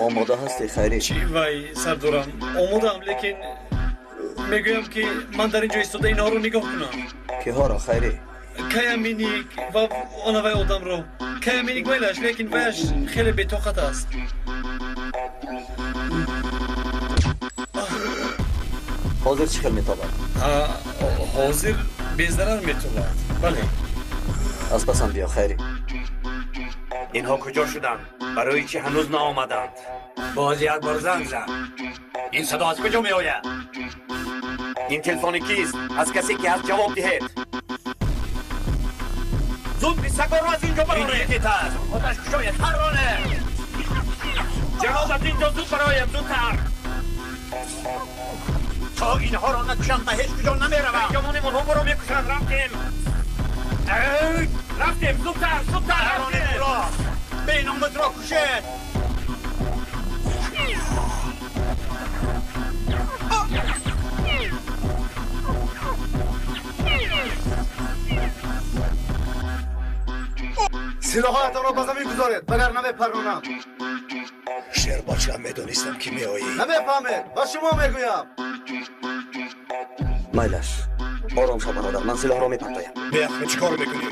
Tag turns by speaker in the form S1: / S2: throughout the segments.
S1: Омода ҳастӣ, Хайрӣ?
S2: Чӣ вай, сардорам, омодаам, лекин мегӯям, ки ман дар ин ҷо истода инҳоро нигоҳ кунам.
S1: Киҳоро, Хайрӣ?
S2: Каяминик ва онавай одамро. Каяминик майлаш, лекин ваяш хеле бетоқат аст.
S1: Ҳозир чӣ хел метобад?
S2: Ҳозир безарар метобад, бале.
S1: Аз пасам биё, Хайрӣ.
S3: Инҳо куҷо шуданд? Барои чӣ ҳанӯз наомаданд? Боз як бор занг зад. Ин садо аз куҷо меояд? Ин телефони кист? Аз касе ки ҳаст ҷавоб диҳед. Зуд бисагорро аз ин ҷо бароред. Ин аст. Оташ кушоед, ҳарроне. Ҷаноб, аз ин ҷо зуд бароем, зудтар. То инҳоро накушам ба ҳеҷ куҷо намеравам. Ҷавонем, онҳо моро мекушанд. Рафтем. Рафтем, зудтар, зудтар. Ҳарроне ӯро. Беномусро кушед.
S4: Силоҳҳоятонро ба замин гузоред, вагарна мепаронам.
S5: Шербача, медонистам, ки меоӣ.
S4: Намефаҳмед, ба шумо мегӯям.
S1: Майлаш, ором шав, бародар, ман силоҳро мепартоям.
S5: Беахр, чӣ кор мекунӣ?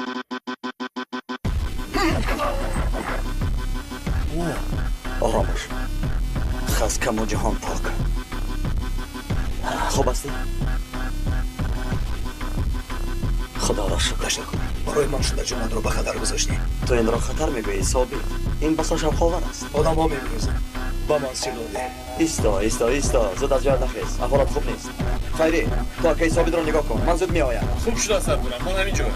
S1: Ором бош, хаскаму ҷаҳон пок. Хуб ҳастӣ? Худоро шукр.
S5: Ташаккур. Барои ман шуда ҷонатро ба хатар гузоштӣ.
S1: Ту инро хатар мегӯӣ, Собит? Ин басо шавқовар аст.
S5: Одамҳо мегӯзанд. Ба ман силоҳ деҳ.
S1: Исто, исто, исто, зуд аз ҷоят нахез, аҳволат хуб нест. Хайрӣ, ту акаи Собитро нигоҳ кун, ман зуд меоям.
S2: Хуб шуда, сардорам, ман ҳамин ҷоям.